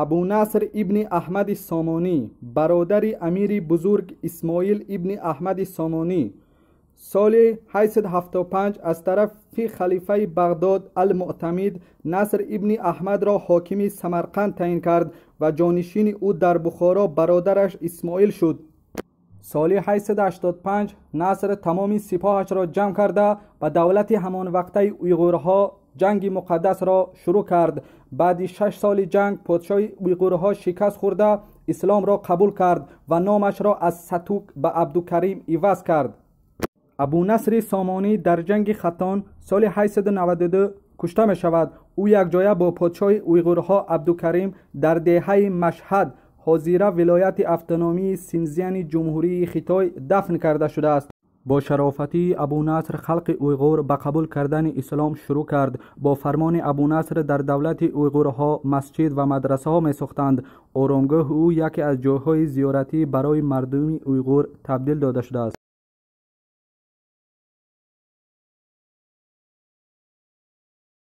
Абу Наср ибни Аҳмади Сомонӣ, бародари амири бузург Исмоил ибни Аҳмади Сомонӣ, соли 875 аз тарафи халифаи Бағдод Алмуътамид Наср ибни Аҳмадро ҳокими Самарқанд таъин кард ва ҷонишини ӯ дар Бухоро бародараш Исмоил шуд. Соли 885 Наср тамоми сипоҳашро ҷамъ карда, ба давлати ҳамонвақтаи уйғурҳо ҷанги муқаддасро шурӯъ кард. Баъди 6 соли ҷанг подшоҳи уйғурҳо шикаст хӯрда, исломро қабул кард ва номашро аз Сатук ба Абдукарим иваз кард. Абу Насри Сомонӣ дар ҷанги Хаттон соли 892 кушта мешавад. Ӯ якҷоя бо подшоҳи уйғурҳо Абдукарим дар деҳаи Машҳад, ҳозира вилояти автономии Синзяни Ҷумҳурии Хитой, дафн карда шудааст. Бо шарофатии Абу Наср халқи уйғур ба қабул кардани ислом шурӯъ кард. Бо фармони Абу Наср дар давлати уйғурҳо масҷид ва мадрасаҳо месохтанд. Оромгоҳи ӯ яке аз ҷойҳои зиёратӣ барои мардуми уйғур табдил дода шудааст.